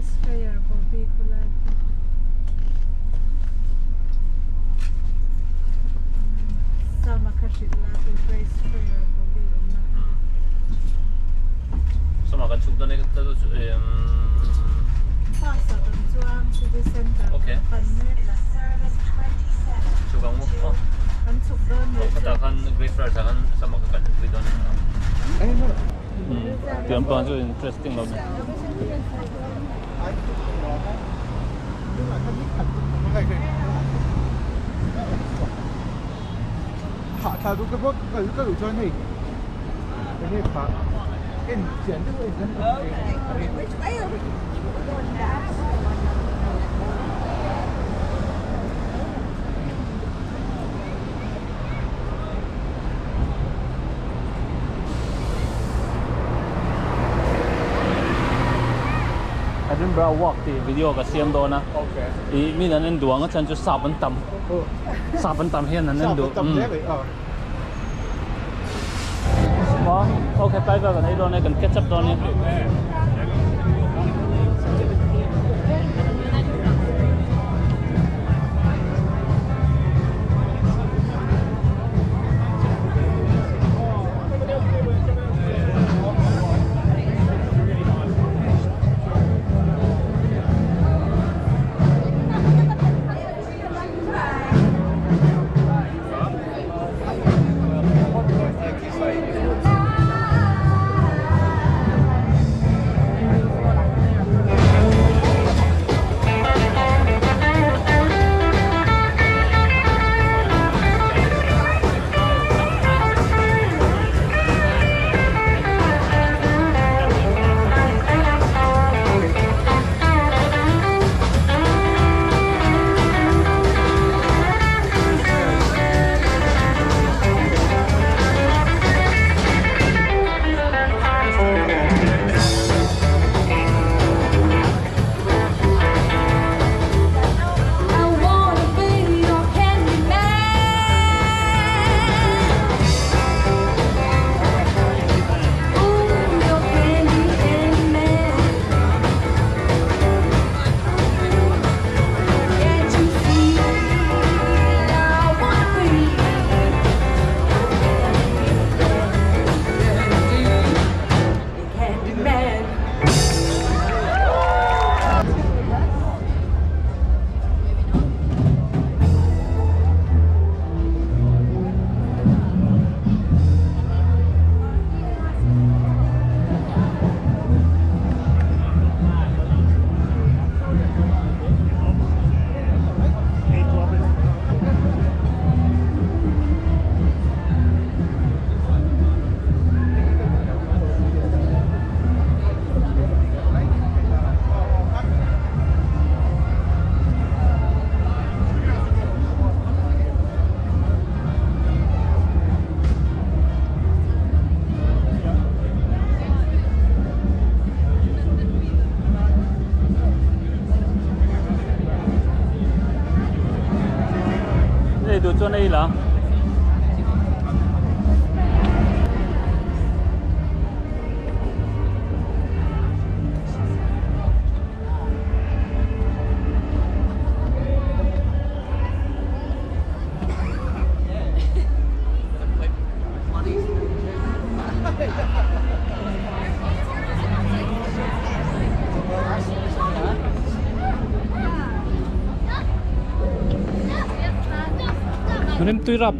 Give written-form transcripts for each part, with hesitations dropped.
Greyfriars Bobby khulai pawh Sama kha hrilh la chu Greyfriars Bobby awmna kha. Sama kan chhuk dawn e Bus ah kan chuang city center kan pan mek la. Chhuk ang maw? Kan chhuk dawn nih chu. Khatah khan Greyfriars ah khan Sama kha kan pui dawn e. Tiang pang chu interesting lo mai. Edinburgh walk tih video ka siam dawn a ih min an en duh ang a chhan chu sap an tam sap an tam hian an en duh maw okay tlai vel kan ei dawn e kan catch up dawn nia. Ei duh chuan ei la. Rimtui rap.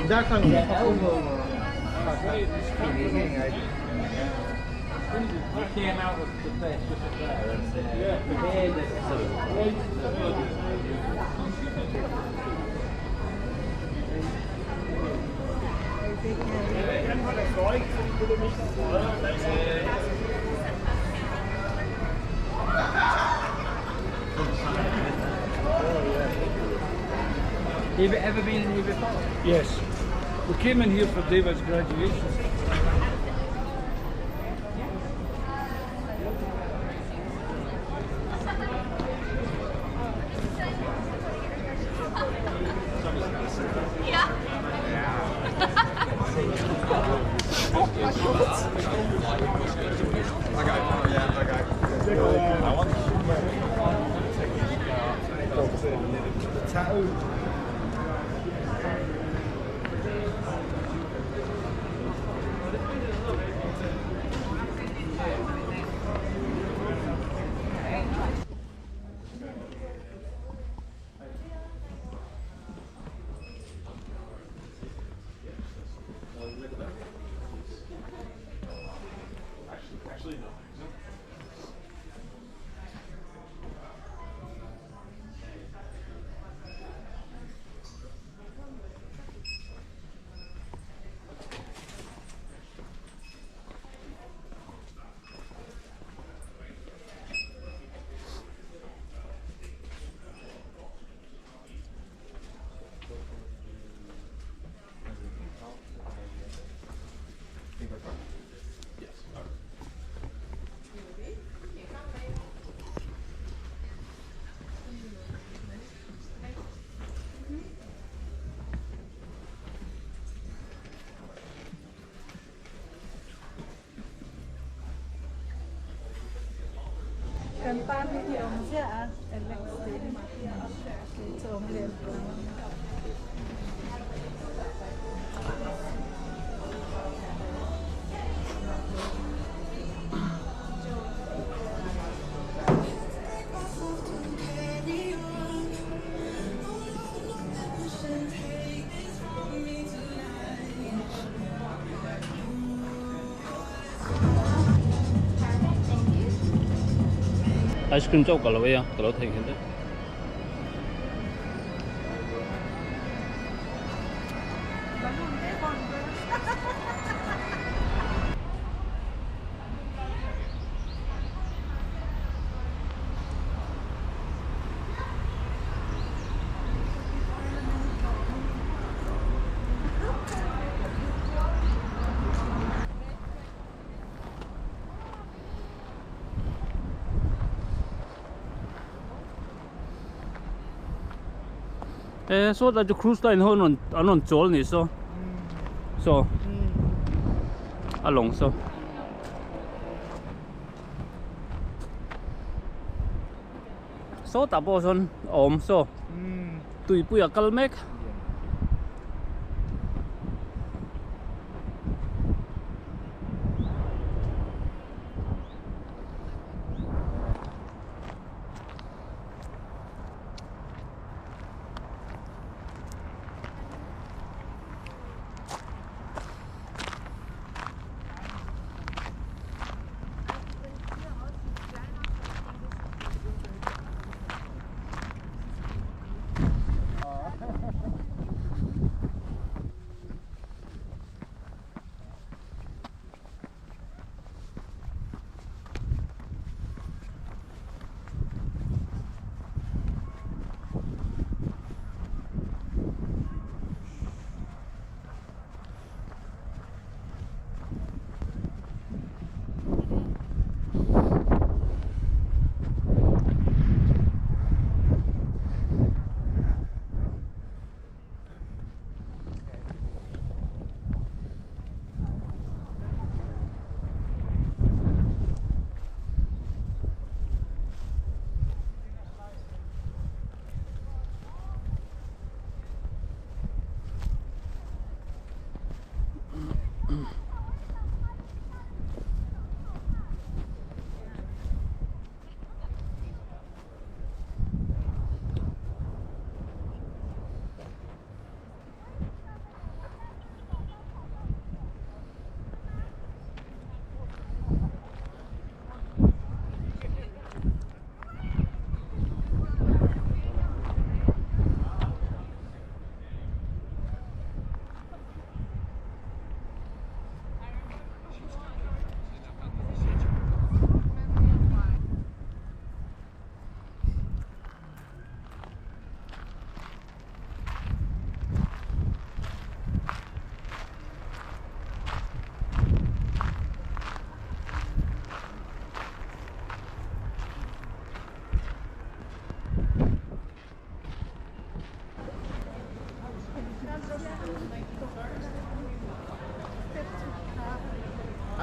Have you ever been in here before? Yes. We came in here for David's graduation. Kan pa hi hi awm ziah a Alex tih hi kei chu awm lem lo ang. Ice cream chauh ka lo ei a ka lo theihnghilh daih. E saw tlai chu cruise line ho an rawn an rawn chawl anih saw saw a lawng saw. Sawtah pawh sawn a awm saw tuipui a kal mek.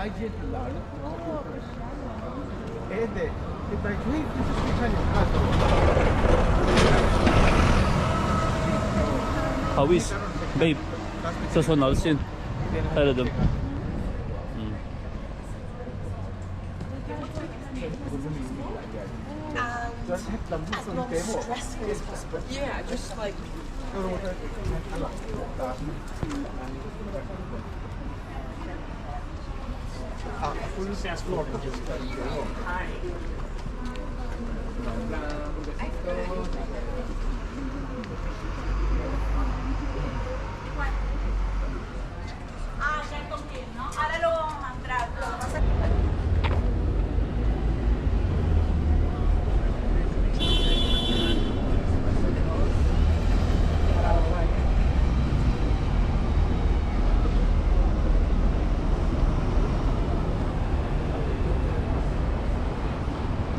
Hawis babe saw saw nalh sin hei la dum.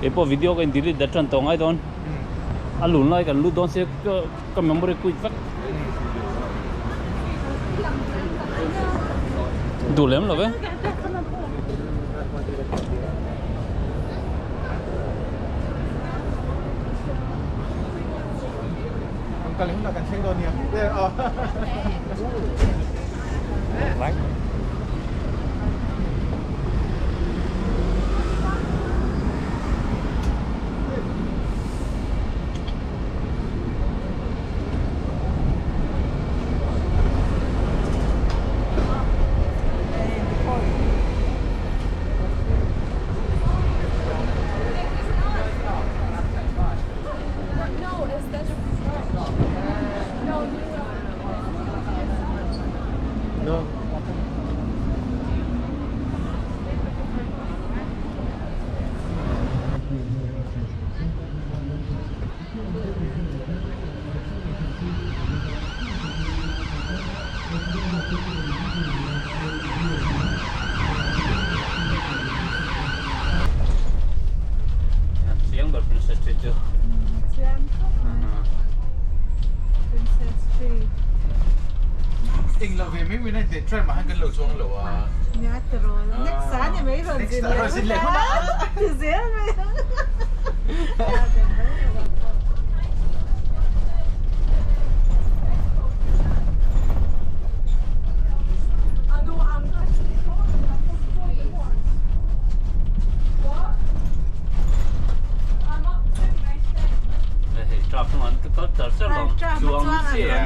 Keipawh video ka in delete dat tan tawh ngai dawn a lun lai kan lut dawn sia ka memory quit vek duh lem lo ve. Chiang ber Princess Street chu. Chiang khawp mai. Princess Street. Eng lo ve mai mai na try mah han kan lo chuang lo a. Nia tiraw. Next a ni mai rawn zin leh. Next a rawn zin leh hun a. Ti zel mai. Hei trap hnungah an kal char char lo. Chuang chiah.